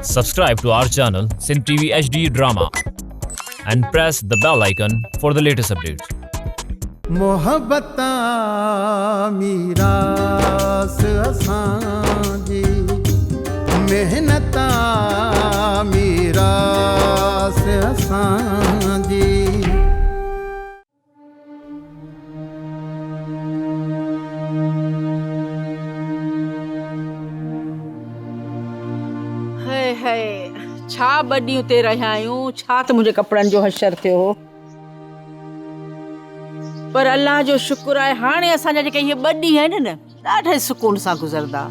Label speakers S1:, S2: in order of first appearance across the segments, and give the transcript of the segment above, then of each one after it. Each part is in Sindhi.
S1: Subscribe to our channel Sindh TV HD Drama and press the bell icon for the latest updates.
S2: محبت آ ميراث اسان جي محنت آ ميراث اسان جي.
S3: هئي هئي ڇا ٻه ڏينهن اتي رهيا آهيون ڇا ته منهنجي ڪپڙن جو حشر ٿيو هو پر الله جو شڪر آهي هاڻي اسان جا جيڪي اهي ٻه ڏينهن آهن نه ڏاڍي سڪون سان گذرندا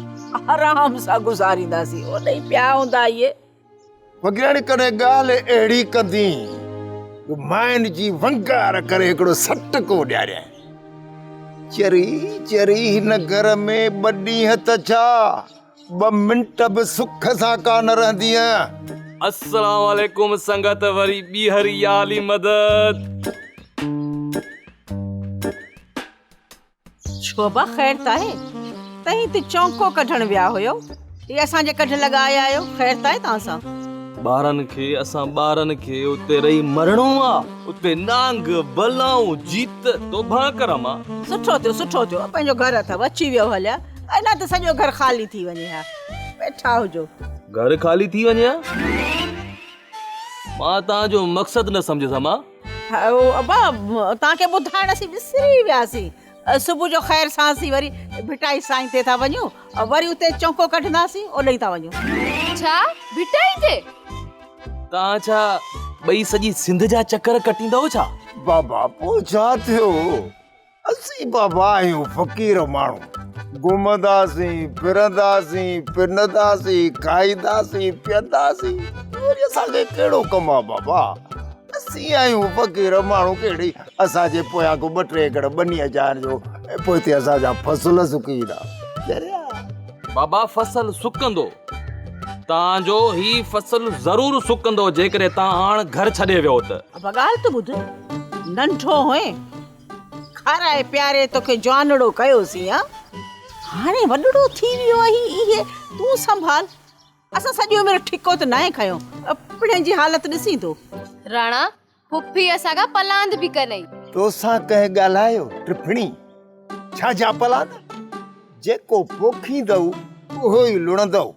S3: آرام سان گذارينداسين اوڏي پيا هوندا اهي
S4: وڳياڻي ڪڏهن ڳالهه اهڙي ڪندين جو ماين جي ونگار ڪري هڪڙو سٽڪو ڏياريائين. چري چري هن گهر ۾ ٻه ڏينهن ته ڇا ٻه منٽ به سک سان ڪانه رهندينء.
S5: السلام عليڪم سنگت وري ٻيهر يا علي مدد.
S3: ڇو ابا خير ته آهي؟ تهين ته چونڪو ڪڍڻ ويا هيو، هي اسان جي ڪڍ لڳا آيا آهيو، خير ته آهي توهان سان؟
S5: ٻارن کي اسان ٻارن کي اتي رهي مرڻو آ، اتي نانگ، بلائون، جيت، توبهان ڪر امان.
S3: سٺو ٿيو سٺو ٿيو، پنهنجو گهر اٿو، اچي ويو هليا، اڃا ته سڄو گهر خالي ٿي وڃي ها، ويٺا هجو.
S5: گهر خالي ٿي وڃي ها؟ مان توهان جو مقصد نه سمجهيس امان.
S3: هائو ابا توهان کي ٻڌائڻ اسين وسري وياسين. صبح جو خير سان اسين وري ڀٽائي سائين تي ٿا وڃون وري اتي چونڪو ڪڍنداسين اوڏي ٿا وڃون.
S6: ڇا ڀٽائي تي؟
S5: توهان ڇا ٻئي سڄي سنڌ جا چڪر ڪٽيندؤ ڇا؟
S4: بابا پوء ڇا ٿيو؟ اسين بابا آهيون فقير ماڻهو، گهمنداسين، ڦرنداسين، پننداسين، کائينداسين، پيئنداسين، وري اسان کي ڪهڙو ڪم آ بابا؟ اسين آهيون فقير ماڻهو ڪهڙي اسان جي پويان ڪو ٻه ٽي ايڪڙ ٻنيء جان جو ۽ پوئتي اسان جا فصل سڪي ويندا. چريا!
S5: بابا فصل سڪندو، تان جو هي فصل ضرور سڪندو جيڪڏهن تان هاڻ گهر ڇڏي ويو ته.
S3: ابا ڳالهه ته ٻڌ، ننڍو هئين کارائي پياري توکي جوانڙو ڪيوسين ها هاڻي وڏڙو ٿي ويو آهين اهي تون سنڀال اسان سڄي عمر ٺيڪو ته ناهي کنيو پڻهين جي حالت ڏسين ٿو.
S6: راڻا، ڦڦي اسان کان پلاند به ڪنئي.
S4: توسان ڪنهن ڳالهايو ٽڦڻي؟ ڇا جا پلاند؟ جيڪو پوکيندؤ اهو ئي لڻندؤ.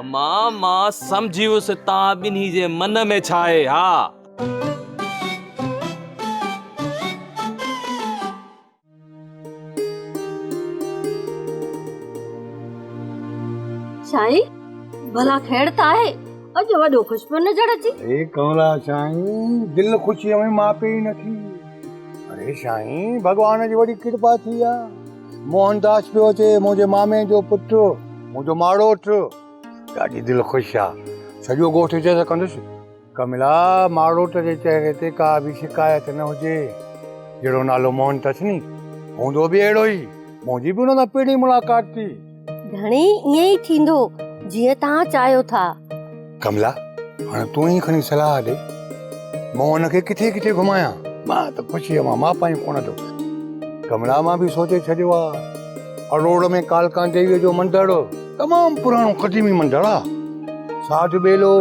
S5: امان مان سمجهي ويس تان ٻنهي جي من ۾ ڇا آهي ها.
S7: سائين ڀلا خير ته آهي اڄ وڏو خوش پيو نظر اچي.
S8: اي ڪملا سائين دل خوشيء ۾ ماپي ئي نٿي. اري سائين ڀڳوان جي وڏي ڪرپا ٿي آ. موهن داس پيو اچي منهنجي مامي جو پٽ منهنجو ماڙوٽ ڏاڍي دل خوش آ سڄو ڳوٺ چئي سگهندس ڪملا ماڙوٽ جي چهري تي ڪا به شڪايت نه هجي جهڙو نالو موهن اٿس ني هوندو به اهڙو ئي منهنجي به ان سان پهرين ملاقات ٿي.
S7: ڌڻي ائين ئي ٿيندو جيئن توهان چاهيو ٿا.
S8: ڪملا هاڻي تون ئي کڻي صلاح ڏي موهن کي ڪٿي ڪٿي گهمايان مان ته خوشيء مان ماپان ئي ڪونه ٿو. ڪملا مان به سوچي ڇڏيو آ اروڙ ۾ ڪالڪان ديويء جو مندر تمام پراڻو قديمي مندر آ. ساڌ ٻيلو،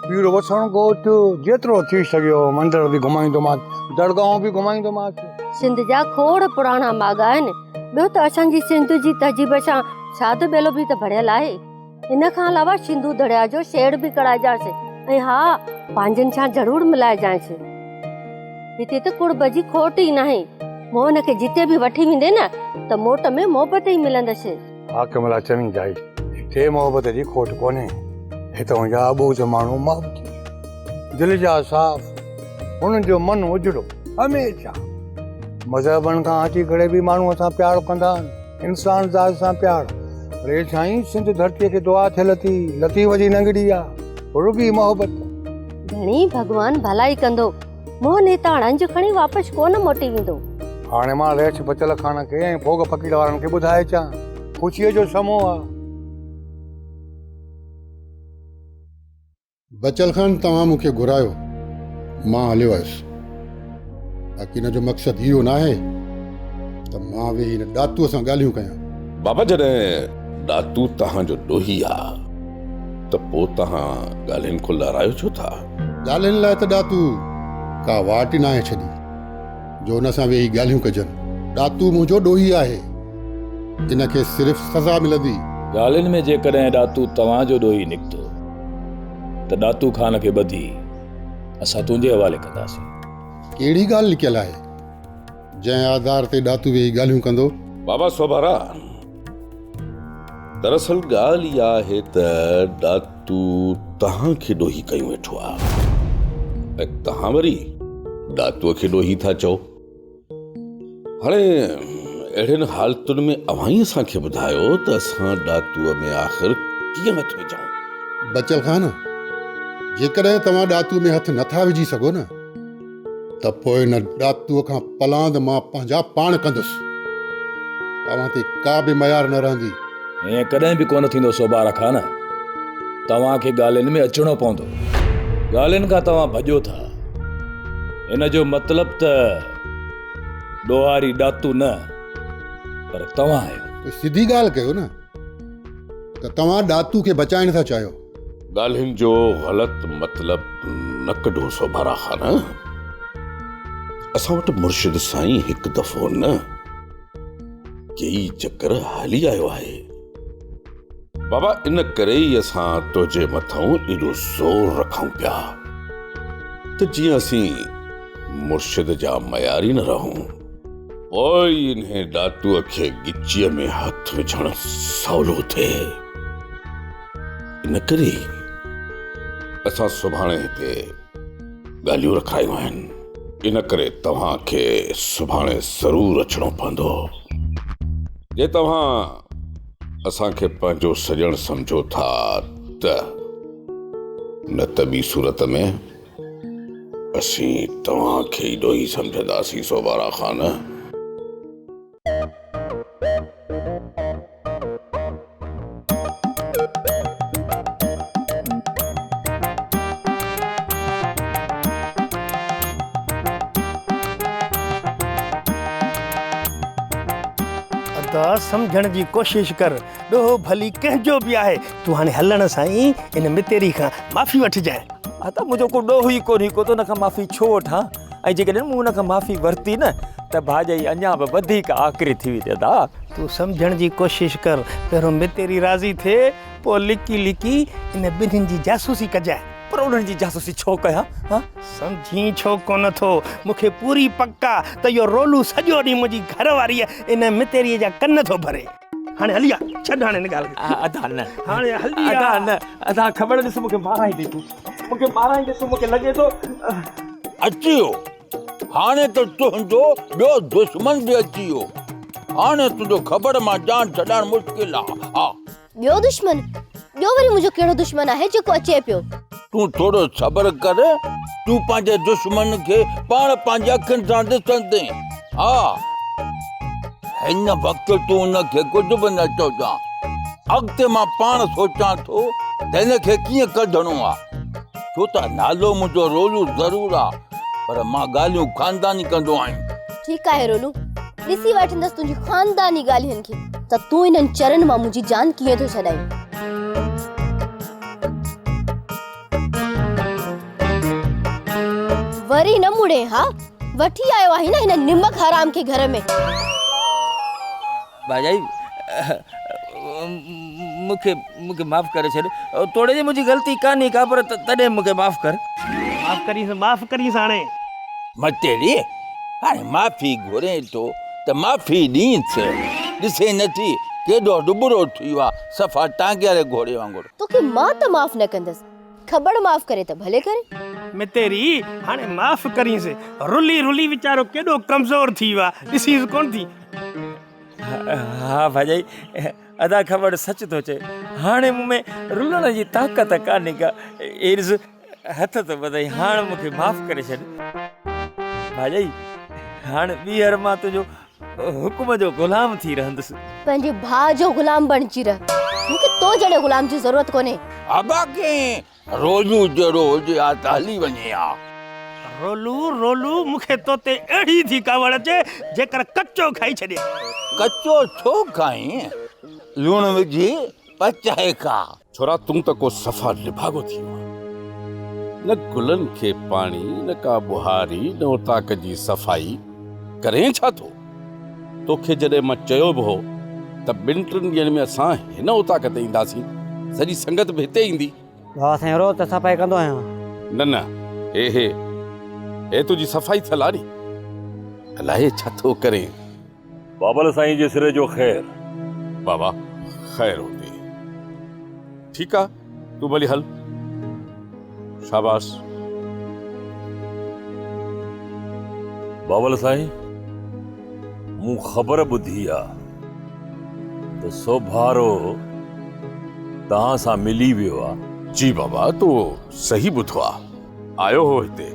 S8: پير وسڻ ڳوٺ، جيترو ٿي سگهيو مندر به گهمائيندومانس، درگاهون به گهمائيندومانس.
S7: سنڌ جا کوڙ پراڻا ماڳ آهن. ٻيو ته اسان جي سنڌ جي تهذيب سان ساڌ ٻيلو به ته ڀريل آهي. ان کان علاوه سنڌو درياء جو شيڙ به ڪرائجانس ۽ ها پنهنجن سان ضرور ملائجانس. هتي ته قرب جي کوٽ ئي ناهي. موهن کي جتي به وٺي ويندين نه ته موٽ ۾ محبت ئي ملندس.
S8: ها ڪملا چوين جائي هتي محبت جي کوٽ ڪونهي. هتان جا اٻوجهه ماڻهو محبتي، دل جا صاف، هنن جو من اجڙو هميشه. مذهبن کان هٽي ڪري به ماڻهو سان پيار ڪندا آهن. انسان ذات سان پيار. ري سائين سنڌ ڌرتيء کي دعا ٿيل ٿي لطيف جي ننگڙي آ رڳي محبت.
S7: ڌڻي ڀڳوان ڀلائي ڪندو. موهن هتان رنج کڻي واپس ڪونه موٽي ويندو.
S8: هاڻي مان ريڇ بچل خان کي ۽ ڦوڳ فقير وارن کي ٻڌائي اچان. خوشيء جو سمو آ.
S9: بچل خان توهان مون کي گهرايو مان هليو آيس باقي ان جو مقصد اهو ناهي ته مان ويهي هن ڏاتوء سان ڳالهيون ڪيان.
S10: بابا جڏهن ڏاتو توهان جو ڏوهي آ ته. ته پوء توهان ڳالهين کي لهرايو ڇو ٿا؟
S9: ڳالهين لاء ته ڏاتو ڪا واٽ ئي ناهي ڇڏي جو ان سان ويهي ڳالهيون ڪجن. ڏاتو منهنجو ڏوهي آهي، ان کي صرف سزا ملندي.
S11: ڳالهين ۾ جيڪڏهن ڏاتو توهان جو ڏوهي نڪتو ته ڏاتو خان کي ٻڌي اسان تنهنجي حوالي ڪنداسين.
S9: ڪهڙي ڳالهه لڪيل آهي جنهن آڌار تي ڏاتو ويهي ڳالهيون ڪندو؟
S10: بابا سوڀارا! دراصل ڳالهه اها آهي ته ڏاتو توهان کي ڏوهي ڪيون ويٺو آهي ۽ توهان وري ڏاتوء کي ڏوهي ٿا چئو. هاڻي اهڙين حالتن ۾ اوهان ئي اسان کي ٻڌايو ته اسان ڏاتوء ۾ آخر ڪيئن هٿ وجهون؟
S9: بچل خان، جيڪڏهن توهان ڏاتوء ۾ هٿ نٿا وجهي سگهو نه ته پوء ان ڏاتوء کان پلاند مان پنهنجا پاڻ ڪندس. توهان تي ڪا به ميار نه رهندي.
S11: ائين ڪڏهن به ڪونه ٿيندو سوڀارا خان. توهان کي ڳالهين ۾ اچڻو پوندو. ڳالهين کان توهان ڀڄو ٿا. ان جو مطلب ته ڏوهاري ڏاتو نه پر توهان آهيو.
S9: ڪوئي سڌي ڳالهه ڪيو نه ته توهان ڏاتو کي بچائڻ ٿا چاهيو.
S10: ڳالهين جو غلط مطلب نه ڪڍو سوڀارا خان. اسان وٽ مرشد سائين هڪ دفعو نه ڪيئي چڪر هلي آيو آهي. بابا ان ڪري ئي اسان تنهنجي مٿئون ايڏو زور رکون پيا ته جيئن اسين مرشد جا معياري نه رهون. پوء ئي انهي ڏاتوء کي ڳچيء ۾ هٿ وجهڻ سولو ٿئي. ان ڪري ئي اسان سڀاڻي هتي ڳالهيون رکايون آهن. ان ڪري توهان کي سڀاڻي ضرور اچڻو پوندو. جي توهان اسان کي پنهنجو سڄڻ سمجهو ٿا ته، نه ته ٻي صورت ۾ اسين توهان کي ئي ڏوهي سمجهنداسين سوڀارا خان.
S12: ادا سمجهڻ جي ڪوشش ڪر، ڏوهه ڀلي ڪنهن جو به آهي، تون هاڻي هلڻ سان ئي ان متيري کان معافي وٺجانء.
S13: ادا منهنجو ڪو ڏوهه ئي ڪونهي ڪو ته ان کان معافي ڇو وٺان ۽ جيڪڏهن مون ان کان معافي ورتي نه ته ڀاڄائي اڃا به وڌيڪ آڪري ٿي ويندي ادا.
S12: تون سمجهڻ جي ڪوشش ڪر، پهريون متيري راضي ٿئي، پوء لڪي لڪي ان ٻنهين جي جاسوسي ڪجانء.
S13: پر انهن جي جاسوسي ڇو ڪيان ها؟
S12: سمجهين ڇو ڪونه ٿو؟ مون کي پوري پڪ آ ته اهو رولو سڄو ڏينهن منهنجي گهر واريء ان متيريء جا ڪن ٿو ڀري. هاڻي هلي آ، ڇڏ هاڻي ان ڳالهه کي.
S13: ادا نه.
S12: هاڻي هلي آ.
S13: ادا نه، ادا خبر ڏس مون کي مارائيندي تون. مون کي مارائيندي تون، مون کي لڳي ٿو.
S14: اچي ويو. هاڻي ته تنهنجو ٻيو دشمن به اچي ويو. هاڻي تنهنجو کٻڙ مان جان ڇڏائڻ مشڪل آ. ها.
S7: ٻيو دشمن؟ ٻيو وري منهنجو ڪهڙو دشمن آهي جيڪو اچي پيو؟
S14: تون ٿورو صبر ڪر، تون پنهنجي دشمن کي پاڻ پنهنجي اکين سان ڏسندين. ها، هن وقت تون ان کي ڪجهه به نه چئجان. اڳتي مان پاڻ سوچان ٿو ته هن کي ڪيئن ڪڍڻو آ. ڇو ته نالو منهنجو رولو ضرور آ، پر مان ڳالهيون خانداني ڪندو آهيان.
S7: ٺيڪ آهي رولو، ڏسي وٺندس تنهنجي خانداني ڳالهين کي ته تون انهن چرن مان منهنجي جان ڪيئن ٿو ڇڏائين. وري نه مڙين ها، وٺي آيو آهين نه هن نمڪ حرام کي گهر ۾.
S13: ڀاڄائي مون کي مون کي معاف ڪري ڇڏ توڙي جي منهنجي غلطي ڪانهي ڪا پر تڏهن مون کي معاف ڪر.
S12: معاف ڪرينس معاف ڪرينس هاڻي.
S14: متيري هاڻي معافي گهرين ٿو ته معافي ڏينس. ڏسين نه ٿي ڪيڏو ڏٻرو ٿي ويو آ صفا ٽانگي واري گهوڙي وانگر.
S7: توکي مان ته معاف نه ڪندس. کٻڙ معاف ڪري ته ڀلي ڪري.
S12: متيري هاڻي معاف ڪرينس. رلي رلي ويچارو ڪيڏو ڪمزور ٿي ويو آ ڏسينس ڪونه ٿي.
S13: ها ڀاڄائي، ادا کٻڙ سچ ٿو چئي. هاڻي مون ۾ رلڻ جي طاقت ڪانهي ڪا. ايرز هٿ ٿو ٻڌائين، هاڻ مون کي معاف ڪري ڇڏ. ڀاڄائي، هاڻ ٻيهر مان تنهنجو حڪم جو غلام ٿي رهندس.
S7: پنهنجي ڀاء جو غلام بڻجي رهه. مون کي تو جهڙي غلام جي ضرورت ڪونهي.
S14: ابا ڪنهن رولو جهڙو هجي ها ته هلي وڃي ها.
S12: رولو، رولو، مون کي تو تي اهڙي ٿي ڪاوڙ اچي، جيڪر ڪچو کائي ڇڏيان.
S14: ڪچو ڇو کائين؟ لوڻ وجهي پچائي کاء.
S10: ڇورا تون ته ڪو صفا نڀاڳو ٿي ويو آهين. نه گلن کي پاڻي، نه ڪا ٻهاري، نه اوطاق جي صفائي، ڪرين ڇا ٿو؟ توکي جڏهن مان چيو به هو ته ٻن ٽن ڏينهن ۾ اسان هن اوطاق تي اينداسين، سڄي سنگت به هتي ايندي.
S15: بابا سائين روز ته صفائي ڪندو آهيان.
S10: نه نه هي هي هي تنهنجي صفائي ٿيل آ ني. الائي ڇا ٿو ڪرين.
S11: بابل سائين جي سر جو خير.
S10: بابا خير هوندي. ٺيڪ آ تون ڀلي هل. شاباس.
S11: بابل سائين مون خبر ٻڌي آ ته سوڀارو توهان سان ملي ويو آ.
S10: جي بابا تو صحيح ٻڌو آ. آيو هو هتي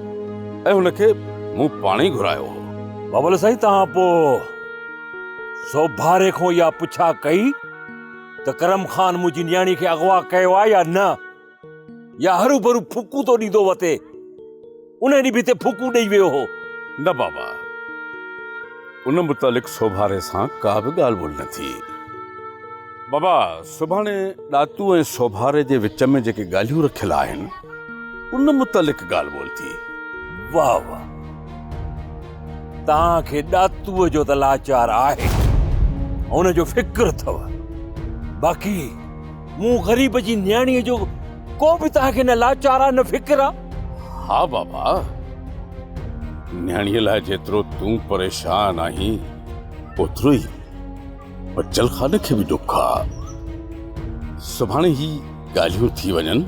S10: ۽ هن کي مون پاڻ ئي گهرايو هو.
S11: بابل سائين توهان پوء سوڀاري کان اها پڇا ڪئي ته ڪرم خان منهنجي نياڻي کي اغوا ڪيو آ يا نه؟ يا هروڀرو ڦوڪون ٿو ڏيندو وتي. ان ڏينهن به هتي ڦوڪون ڏئي ويو هو.
S10: نه بابا ان متعلق سوڀاري سان ڪا به ڳالهه ٻولهه نه ٿي. بابا سڀاڻي ڏاتو ۽ سوڀاري جي وچ ۾ جيڪي ڳالهيون رکيل آهن ان متعلق ڳالهه ٻولهه ٿي.
S11: واهه واهه توهان کي ڏاتوء جو ته لاچار آهي ان جو فڪر اٿو باقي مون غريب جي نياڻيء جو ڪو به توهان کي نه لاچار آ نه فڪر آ.
S10: ها بابا نياڻيء لاء جيترو تون پريشان آهين اوترو ئي بچل خان کي به ڏک آ. سڀاڻي هي ڳالهيون ٿي وڃن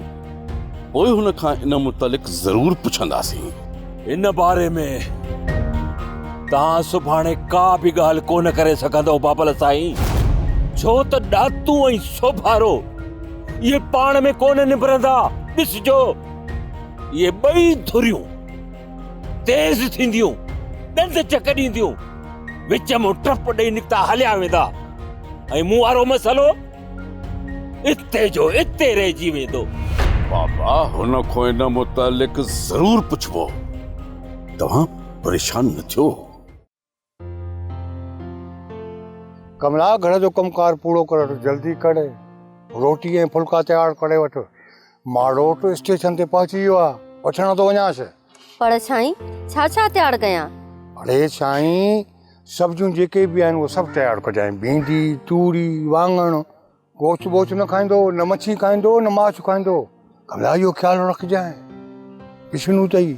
S10: پوء هن کان ان متعلق ضرور پڇنداسين.
S11: ان باري ۾ توهان سڀاڻي ڪا به ڳالهه ڪونه ڪري سگهندؤ بابل سائين، ڇو ته ڏاتو ۽ سوڀارو اهي پاڻ ۾ ڪونه نبرندا. ڏسجو اهي ٻئي ڌريون تيز ٿينديون، ڏند چڪ ڏينديون، وچ مان ٽپ ڏئي نڪتا هليا ويندا ۽ مون وارو مسئلو اتي جو اتي رهجي ويندو.
S10: بابا هن کان ان متعلق ضرور پڇبو. توهان پريشان نه ٿيو.
S8: ڪملا گهر جو ڪم ڪار پورو ڪري وٺ، جلدي ڪر، روٽي ۽ ڦلڪا تيار ڪري وٺ. ماڙوٽ اسٽيشن تي پهچي ويو آ، وٺڻ ٿو وڃانس.
S7: پر سائين ڇا ڇا تيار ڪيان؟
S8: اڙي سائين سبزيون جيڪي به آهن اهي سڀ تيار ڪجانء، ڀينڊي، توري، واڱڻ، گوشت بوشت نه کائيندو، نه مڇي کائيندو، نه ماڇ کائيندو. ڪملا اهو خيال رکجانء، پڇنو اٿئي.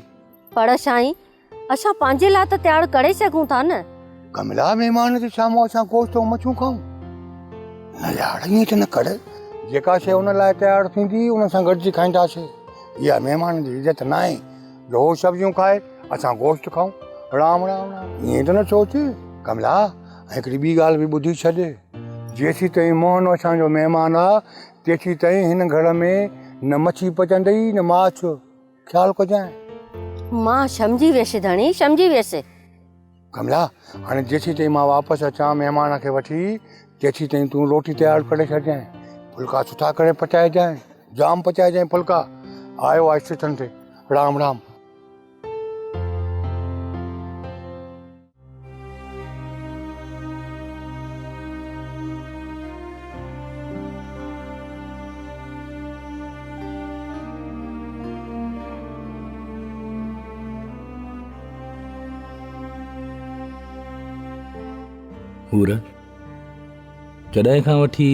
S7: پر سائين اسان پنهنجي لاء ته تيار ڪري سگهون ٿا نه.
S8: ڪملا مهمان جي سامهون اسان گوشت ۽ مڇيون کائون؟ نه يار ائين ته نه ڪر. جيڪا شيء ان لاء تيار ٿيندي ان سان گڏجي کائينداسين. اها مهمان جي عزت ناهي جو هو سبزيون کائي اسان گوشت کائون. رام رام رام ائين ته نه سوچ ڪملا. ۽ هڪڙي ٻي ڳالهه به ٻڌي ڇڏ. جيسين تائين موهن اسان جو مهمان آ تيسين تائين هن گهر ۾ نه مڇي پچندئي نه ماڇ. خيال ڪجانء.
S7: مان سمجهي ويس ڌڻي، سمجهي ويس.
S8: ڪملا، هاڻي جيسين تائين مان واپس اچان مهمان کي وٺي، تيسين تائين تون روٽي تيار ڪري ڇڏجانء. ڦلڪا سٺا ڪري پچائجانء، جام پچائجانء ڦلڪا. آيو آ اسٽيشن تي. رام رام.
S11: حور، جڏهن کان وٺي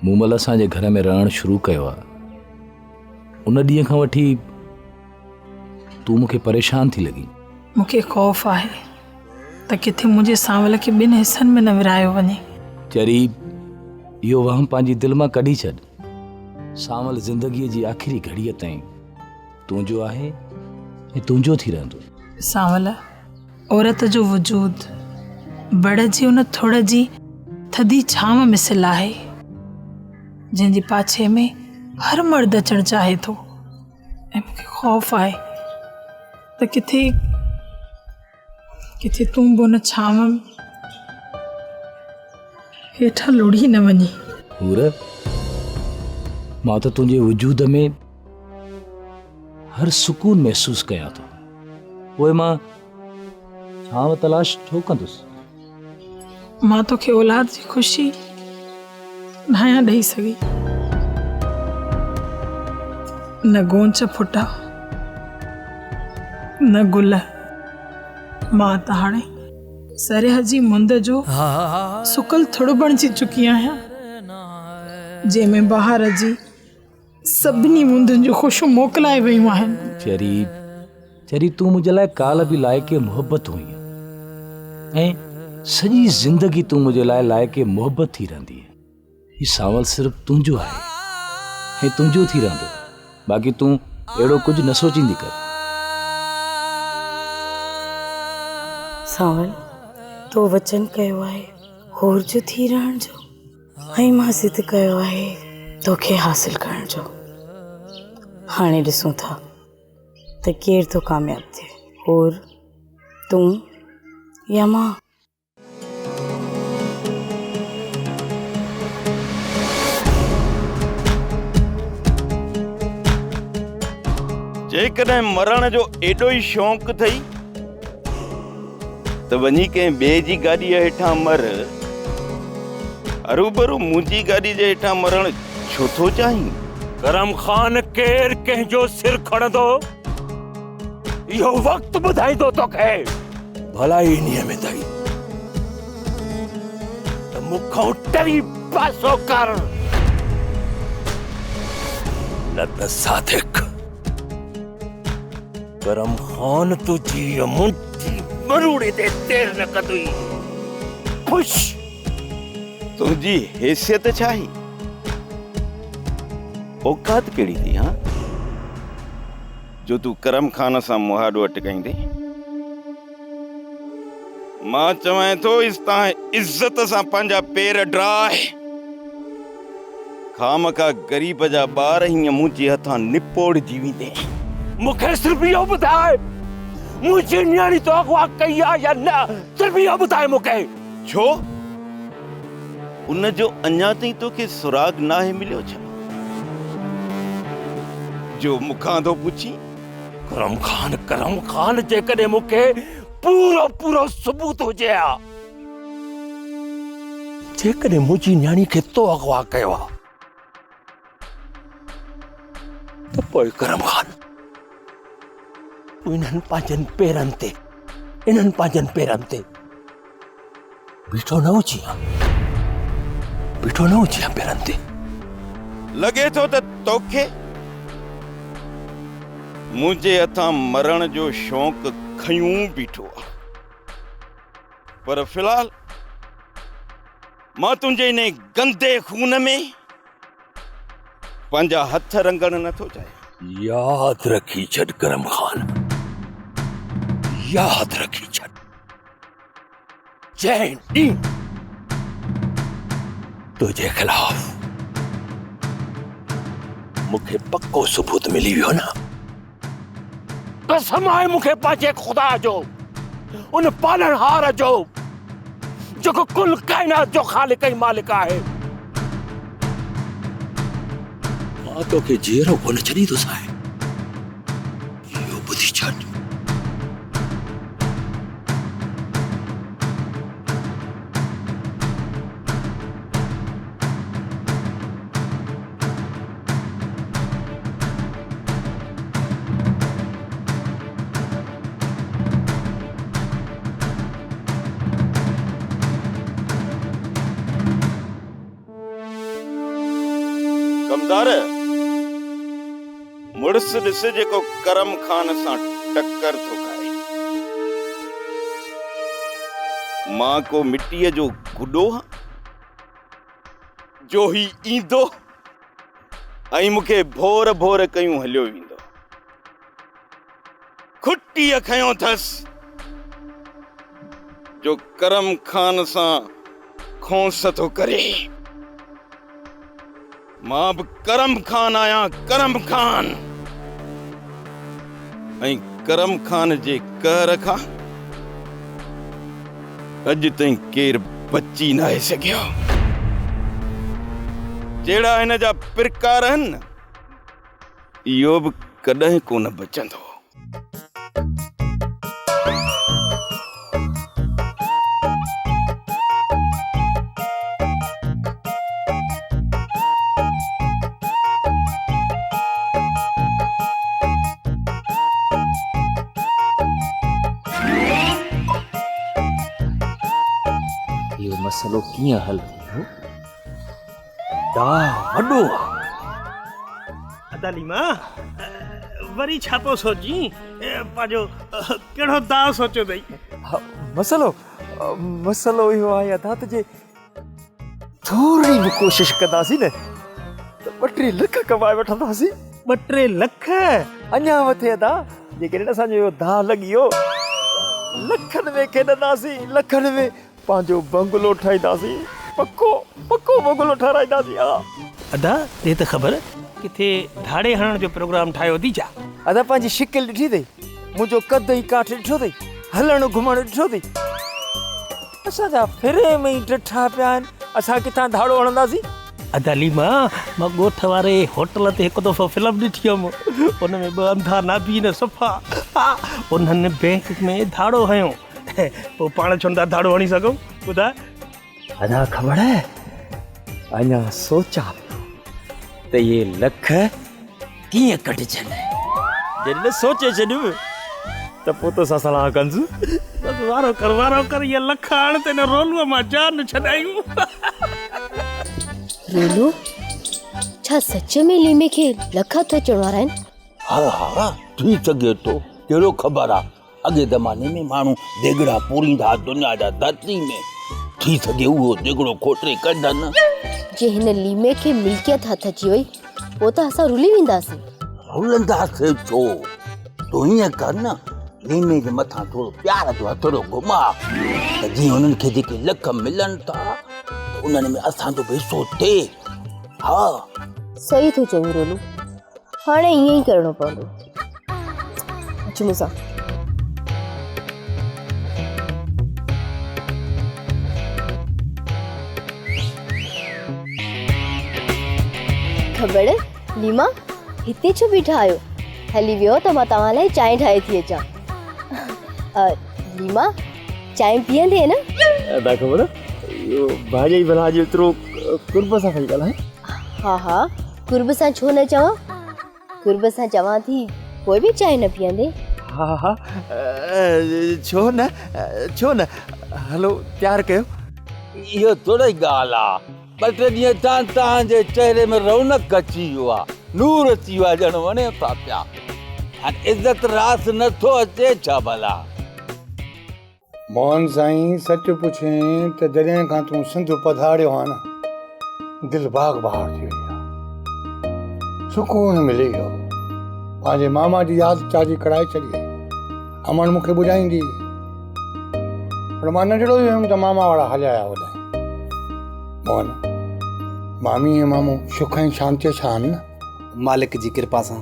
S11: مومل اسان جي گهر ۾ رهڻ شروع ڪيو آهي، ان ڏينهن کان وٺي تون مون کي پريشان ٿي لڳين.
S16: مون کي خوف آهي ته ڪٿي منهنجي سانول کي ٻن حصن ۾ نه ورهايو وڃي.
S11: چري، اهو وهم پنهنجي دل مان ڪڍي ڇڏ. سانول زندگيء جي آخري گهڙيء تائين تنهنجو آهي ۽ تنهنجو ٿي رهندو.
S16: سانول، عورت جو وجود بڙ جي ان ٿڙ جي ٿڌي ڇانو مثل آهي، جنهن جي پاڇي ۾ هر مرد اچڻ چاهي ٿو. ۽ مون کي خوف آهي ته ڪٿي ڪٿي تون به ان ڇانو هيٺان لڙهي نه وڃين.
S11: حور، مان ته تنهنجي وجود ۾ هر سڪون محسوس ڪيان ٿو. پوء مان ڇانو تلاش ڇو ڪندس؟
S16: مان توکي اولاد جي خوشي ناهيان ڏئي سگهي. نه گونچ ڦٽا نه گل. مان ته هاڻي سرهه جي مند جو سڪل ٿڙ بڻجي چڪي آهيان، جنهن ۾ بهار جي سڀني مندن جون خوشيون موڪلائي ويون آهن.
S11: چري، چري تون منهنجي لاء ڪالهه به لائق محبت هئينء ۽ سڄي زندگي تون منهنجي لاء لائق محبت ٿي رهندينء. هي سانول صرف تنهنجو آهي ۽ تنهنجو ٿي رهندو. باقي تون اهڙو ڪجهه نه سوچيندي ڪر.
S17: سانول، تو وچن ڪيو آهي هور جو ٿي رهڻ جو ۽ مان ضد ڪيو آهي توکي حاصل ڪرڻ جو. هاڻي ڏسون ٿا ته ڪير ٿو ڪامياب ٿئي، هور، تون يا مان.
S18: جيڪڏهن مرڻ جو ايڏو ئي شوق اٿئي ته وڃي ڪنهن ٻئي جي گاڏيء هيٺان مر. هروڀرو منهنجي گاڏي جي هيٺان مرڻ ڇو ٿو چاهين؟
S19: ڪرم خان ڪير ڪنهن جو سر کڻندو اهو وقت ٻڌائيندو توکي. ڀلائي انهيء ۾ اٿئي ته مون کان ٽري پاسو ڪر، نه ته صادق ڪرم خان تنهنجي منهنجي مروڙي تي دير نه ڪندوئي. خوش!
S18: تنهنجي حيثيت ڇا آهي؟ اوقات ڪهڙي اٿئي هان؟ جو تون ڪرم خان سان مهاڏو اٽڪائيندين. مان چوانء ٿو تان عزت سان پنهنجا پير ڊاهه. خامخواه غريب جا ٻار هيئن منهنجي هٿان نپوڙجي ويندين.
S19: مون کي صرف اهو ٻڌاء منهنجي نياڻي تو اغوا ڪئي آ يا نه؟ صرف اهو ٻڌاء مون کي.
S18: ڇو؟ ان جو اڃا تائين توکي سراغ ناهي مليو ڇا؟ جو مون کان ٿو پڇين؟
S19: ڪرم خان، ڪرم خان جيڪڏهن مون کي پورو پورو ثبوت هجي ها. جيڪڏهن منهنجي نياڻي کي تو اغوا ڪيو ها ته پوء ڪرم خان تون انهن پنهنجن پيرن تي انهن پنهنجن پيرن تي بيٺو نه هجين ها، بيٺو نه هجين ها پيرن تي.
S18: لڳي ٿو ته توکي منهنجي هٿان مرڻ جو شوق کنيون بيٺو آ. پر في الحال مان تنهنجي انهي گندي خون ۾ پنهنجا هٿ رنگڻ نه ٿو چاهيان.
S19: ياد رکي ڇڏ ڪرم خان، ياد رکي ڇڏ. جنهن ڏينهن تنهنجي خلاف مون کي پڪو ثبوت ملي ويو نه، قسم آهي مون کي پنهنجي خدا جو، ان پالڻهار جو، جيڪو ڪل ڪائنات جو خالق ۽ مالڪ آهي. مان توکي جيئرو ڪونه ڇڏيندوسانء. اهو ٻڌي ڇڏ.
S18: ڪمدار! مڙس ڏس جيڪو ڪرم خان سان ٽڪر ٿو کائي. مان ڪو مٽيء جو گڏو هان جو هي ايندو ۽ مون کي ڀور ڀور ڪيون هليو ويندو. کٽيء کنيو اٿس جو ڪرم خان سان کونس ٿو ڪري. مان به ڪرم خان آهيان، ڪرم خان، ۽ ڪرم خان جي قهر کان اڄ تائين ڪير بچي ناهي سگهيو. جهڙا هن جا پرڪار آهن نه، اهو به ڪڏهن ڪونه بچندو.
S13: مسئلو ڪيئن حل ٿيندو؟ داء وڏو آ.
S12: ادا ليما وري ڇا پيو سوچين؟ پنهنجو ڪهڙو داء سوچيو اٿئي؟
S13: مسئلو مسئلو اهو آهي ادا ته جي ٿورڙي به ڪوشش ڪنداسين نه ته ٻه ٽي لک ڪمائي وٺنداسين.
S12: ٻه ٽي لک؟
S13: اڃا مٿي ادا، جيڪڏهن اسان جو اهو داء لڳي ويو لکن ۾ کيڏنداسين، لکن ۾ پنهنجو بنگلو ٺاهينداسين، پڪو پڪو بنگلو ٺهرائينداسين ها.
S12: ادا ڏي ته خبر ڪٿي ڌاڙي هڻڻ جو پروگرام ٺاهيو اٿئي ڇا؟
S13: ادا پنهنجي شڪل ڏٺي اٿئي، منهنجو قد ۽ ڪاٺ ڏٺو اٿئي، هلڻ گهمڻ ڏٺو اٿئي. اسان جا فريم ئي ڊٺا پيا آهن، اسان ڪٿان ڌاڙو هڻنداسين؟
S12: ادا ليما، مان ڳوٺ واري هوٽل تي هڪ دفعو فلم ڏٺي هيم، ان ۾ ٻه انڌا نابين صفا انهن بئنڪ ۾ ڌاڙو هنيو، پوء پاڻ ڇو نٿا ڌاڙو هڻي سگهون، ٻڌاء؟
S13: ادا خبر اڃا سوچان پيو ته اهي لک ڪيئن ڪڍجن. جڏهن نه سوچي ڇڏيم ته پوء توسان صلاح ڪندس.
S12: بس وارو ڪر وارو ڪر اهي لک آڻ ته هن رولوء مان جان ڇڏايون.
S7: رولو، ڇا سچ ۾ ليمي کي لک هٿ اچڻ وارا آهن؟
S14: ها ها ٿي سگهي ٿو، ڪهڙو خبر آ. اڳئين زماني ۾ ماڻهو ديڳڙا پوريندا ها دنيا جا ڌرتي ۾، ٿي سگهي اهو ديڳڙو کوٽي ڪڍن.
S7: جي هن ليمي کي ملڪيت هٿ اچي وئي پوء ته اسان رلي وينداسين.
S14: رلنداسين ڇو؟ تون ائين ڪر نه ليمي جي مٿان ٿورو پيار جو هٿڙو گهماء ته جيئن هنن کي جيڪي لک ملن ٿا ته انهن ۾ اسان جو به حصو ٿئي. ها.
S7: صحيح ٿو چوين رولو. هاڻي ائين ئي ڪرڻو پوندو. اچ مون سان. کٻڙ، ليما، هتي ڇو بيٺا آهيو؟ هلي ويهو ته مان توهان لاء چانهه ٺاهي ٿي اچان. ليما، چانهه پيئندين نه؟
S13: ادا کٻڙ، اهو ڀاڄائي ڀلا اڄ ايترو قرب سان پئي ڳالهائي؟
S7: ها ها، قرب سان ڇو نه چوان؟ قرب سان چوان ٿي پوء به چانهه نه پيئندين؟
S13: ها ها ڇو نه ڇو نه هلو تيار ڪيو.
S14: اهو ٿوري ڳالهه آ ٻه ٽي ڏينهن ٿيا آهن توهان جي چهري ۾ رونق اچي ويو آ نور اچي ويو آ ڄڻ وڻيو ٿا پيا هاڻي عزت راس نه ٿو اچي ڇا ڀلا.
S8: موهن سائين سچ پڇين ته جڏهن کان تون سنڌ پڌاريو آهين نه دل باغ بهار ٿي وئي آهي. سڪون ملي ويو. پنهنجي ماما جي ياد تازي ڪرائي ڇڏي. امڙ مون کي ٻڌائيندي هئي. پر مان ننڍڙو ئي هيم ته ماما وارا هليا آيا هوڏانهن. موهن، مامي ۽ مامو سک ۽ شانتيء سان آهن نه؟
S20: مالڪ جي ڪرپا سان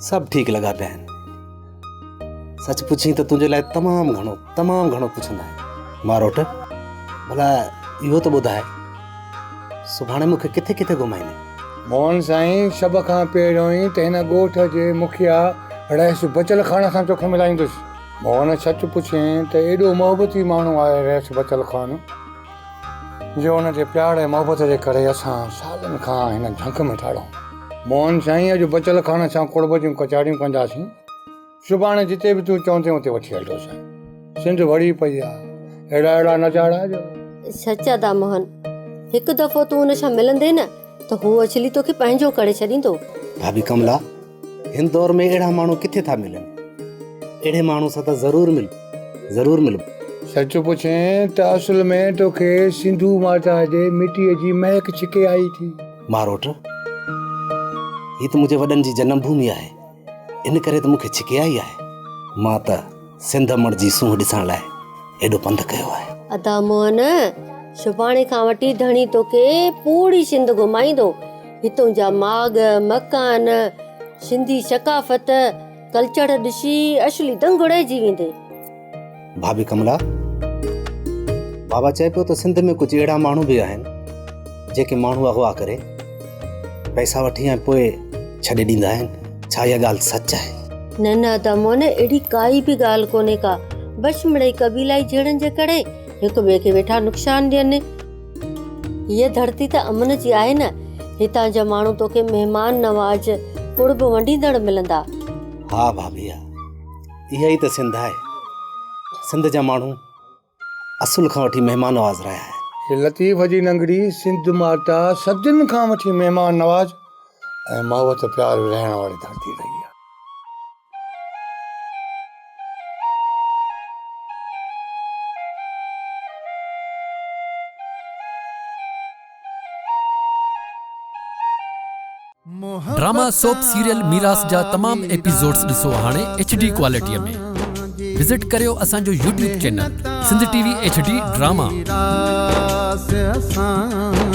S20: سڀ ٺيڪ لڳا پيا آهن. سچ پڇين ته تنهنجي لاء تمام گهڻو تمام گهڻو پڇندا آهن. ماروٽ، ڀلا اهو ته ٻڌاء سڀاڻي مون کي ڪٿي ڪٿي گهمائيندين؟
S8: موهن سائين، سڀ کان پهريون ته هن ڳوٺ جي مکيا رئيس بچل خان سان توکي ملائيندس. موهن، سچ پڇين ته ايڏو محبتي ماڻهو آهي رئيس بچل خان جو ان جي پيار ۽ محبت جي ڪري اسان سالن کان هن جهنگ ۾ ٿا رهون. موهن سائين، اڄ بچل خان سان قرب جون ڪچهريون ڪنداسين. سڀاڻي جتي به تون چوندين اتي وٺي هلندوسانء. سنڌ ڀري پئي آ، اهڙا اهڙا نظارا جو.
S7: سچ ادا موهن، هڪ دفعو تون ان سان ملندين نه ته هو اڇلي توکي پنهنجو ڪري ڇڏيندو.
S20: ڀاڀي ڪملا، هن دور ۾ اهڙا ماڻهو ڪٿي ٿا ملن؟ اهڙي ماڻهو سان ته ضرور مل، ضرور ملبو.
S8: سچ پڇين ته اصل ۾ توکي سنڌو ماتا جي مٽيء جي مهڪ ڇڪي آئي ٿي.
S20: ماروٽ، هي ته منهنجي وڏن جي جنم ڀومي آهي. ان ڪري ته مون کي ڇڪي آئي آهي. مان ته سنڌ امڙ جي سونهن ڏسڻ لاء ايڏو پنڌ ڪيو آهي.
S7: ادا موهن، سڀاڻي کان وٺي ڌڻي توکي پوري سنڌ گهمائيندو. هتون جا ماڳ، مڪان، سنڌي ثقافت، ڪلچر ڏسي اصلي دنگ رهجي ويندين.
S20: ڀاڀي ڪملا، بابا چئي پيو ته سنڌ ۾ ڪجهه اهڙا ماڻهو به آهن جيڪي ماڻهو اغوا ڪري پئسا وٺي ۽ پوء ڇڏي ڏيندا آهن. ڇا اها ڳالهه سچ آهي؟
S7: نه نه ادا موهن، اهڙي ڪائي به ڳالهه ڪونهي ڪا. بس مڙئي قبيلائي جهيڙن جي ڪري هڪ ٻئي کي ويٺا نقصان ڏين. هيء ڌرتي ته امن جي آهي نه. هتان جا ماڻهو توکي مهمان نواز، قرب ونڊيندڙ ملندا.
S20: ها ڀاڀي ها. اها ئي ته سنڌ آهي. سنڌ جا ماڻهو اصل کان وٺي مهمان نواز رهيا آهن.
S8: هي لطيف جي ننگڙي سنڌ ماتا صدين کان وٺي مهمان نواز ۽ محبت پيار ورهائڻ واري ڌرتي رهي آهي.
S21: ڊراما سوپ سيريل ميراث جا تمام ايپيسوڊز ڏسو هاڻي ايڇ ڊي ڪوالٽي ۾ وزٽ ڪريو اسان جو YouTube channel Sindh T V H D drama.
S2: ميراث اسان